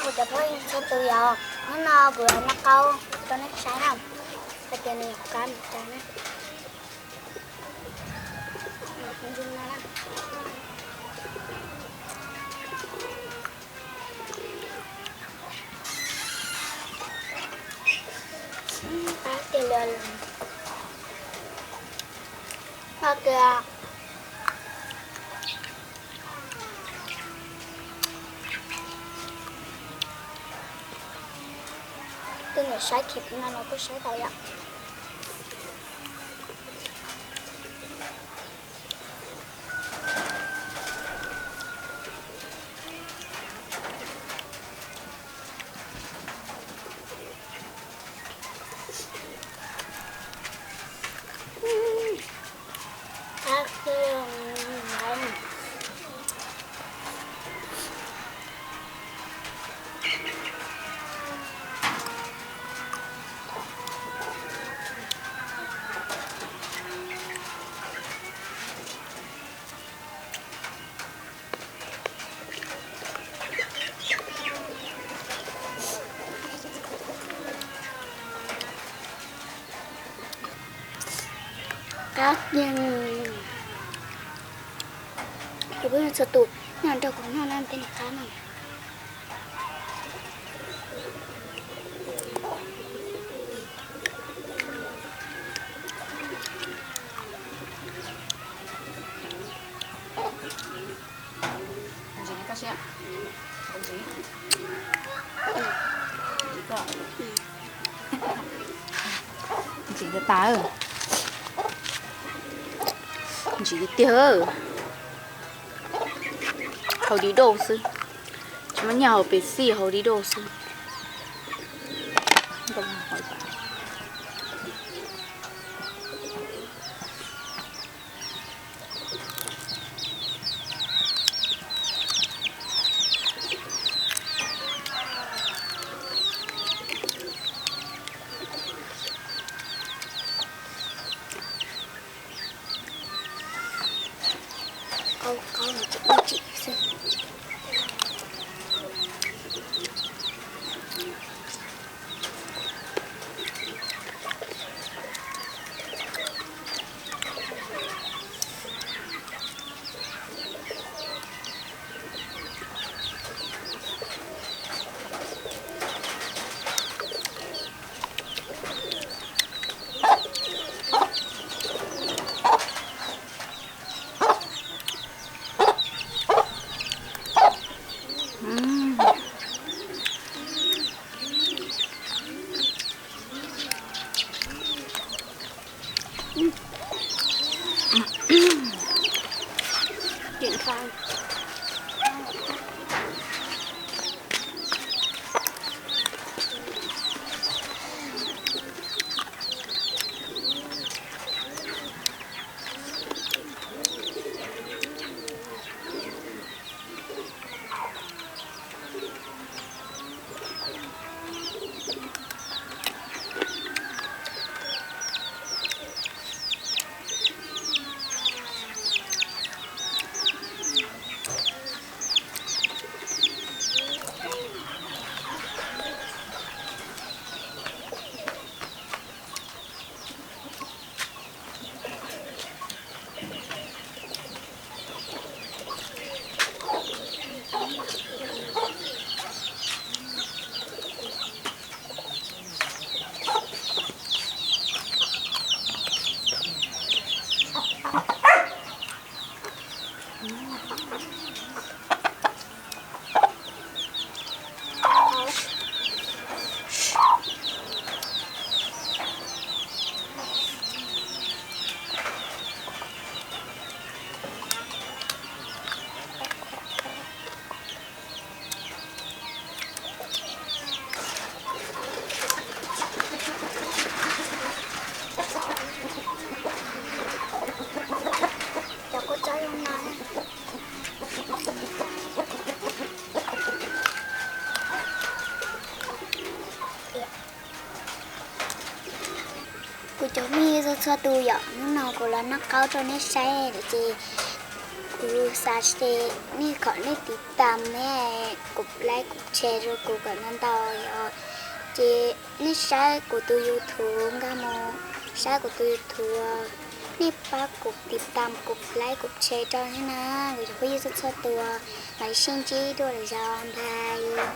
Cov phooj ywg txhua tus yom, hnub no kuv los noj qaub rau nej saib na, hais tias nws qab npaum cas na. Qab tiag li. Qab tiag. Tus niam saib khiv no los kuj saib tau yom. Qab tiag. Cov phooj ywg txhua tus, nej nrog kuv noj na, tej niag qab no. Ntxiv tas tas, ntxiv tiag tiag, haus di doj xwb, tsis muaj nyiaj haus pes xij, haus di doj xwb. Qaub qaub no ces ib tsim xwb. Cov kua txob zoo no. Kuv cov me txhua txhua tus yom, hnub no kuv los noj qaub rau nej saib lawm ces Kuv xav tias nej kom nej tiv tam, nej kuv like kuv share rau kuv kom ntau ntau os. Ces nej saib kuv tus YouTube nkag mus saib kuv tus YouTube, nej pab kuv tiv tam, kuv like kuv share rau thiab na, kuv cov phooj ywg txhua txhua tus. Mam li sib ntsib dua lwm zaus, bye.